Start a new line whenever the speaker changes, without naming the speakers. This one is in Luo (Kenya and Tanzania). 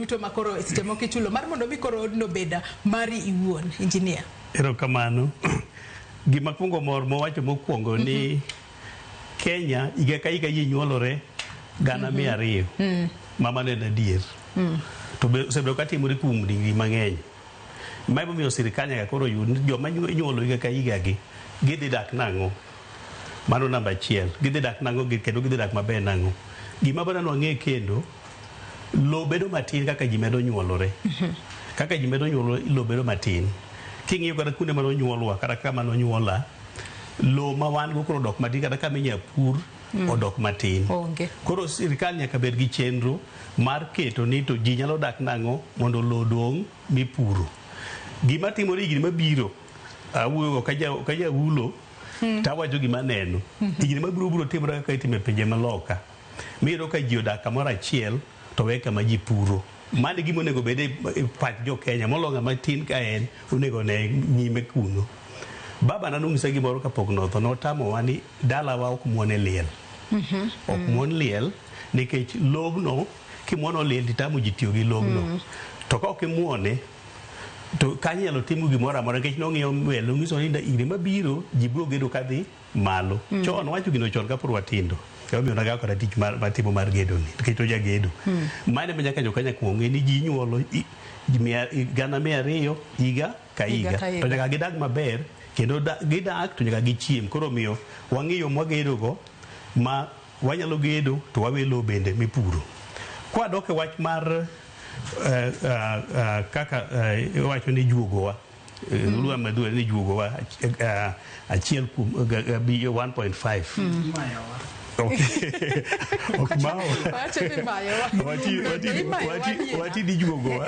duto ma koro seche moko ichulo mar mondo mi koro odno obed mari iwuon, engineer?
Erokamano. Gima kuongo mor mowacho mokwongo ni Kenya higa ka higa ji nyuolore 200,000. Ma mano en adier. To be osebedo ka timore kuom higni mang'eny. Ma emomiyo sirikal nyaka koro yud ni joma inyuolo higa ka higa gi gidhi dak nang'o. Mano namba achiel. Gidhi dak nang'o kendo gidhi dak maber nang'o. Gima bende nwang'e kendo, lowo bedo matin kaka ji medo nyuolore. Kaka ji medo nyuolore, lowo bedo matin. King'iyo kata kuonde mane onyuolwa kata kama nonyuola, lowo ma wan go koro odok matin kata kama inyalo pur odok matin.
Onge.
Koro sirikal nyaka bed gi chenro mar keto ni to ji nyalo dak nang'o mondo lowo odong' mipuro. Gima timore higni mabiro, awuoyo ka jaulo tawacho gima aneno. Higni mabiro biro timore kaka itimo e pinje maloka. Miyudo ka ji odak kamoro achiel to we kama ji puro. Mano e gima onego bed e pach jo Kenya molo ng'ama tin ka en onego ne nyime kuno. Baba na nonyisa gimoro kapok notho notamowa ni dalawa ok muon e liel. Ok muon liel nikech lobno kimuono liel titamo ji tiyo gi lobno. To ka ok imuone to kanyo inyalo timo gimoro amora nikech nong'iyo mbele nonyiso ni higni mabiro ji biro gedo kadhi malo. Chon wacho gino chon kapod watindo. Emomiyo nagawo kata tich matimo mar gedo ni nikech ojagedo. Mano ema nyaka jo Kenya kuong ng'e ni ji inyuolo 200,000 higa ka higa. To nyaka gidag maber kendo gidak to nyaka gichiem. Koro omiyo wang'iyo mwagedo go ma wanyalo gedo to wawe lowo bende mipuro. Kwadok e wach mar kaka iwacho ni juogowa Lugha madhuo ni juogowa achiel kuom 1.5. Ok mawa.
Wacho ni mayowa.
Wati ni juogowa.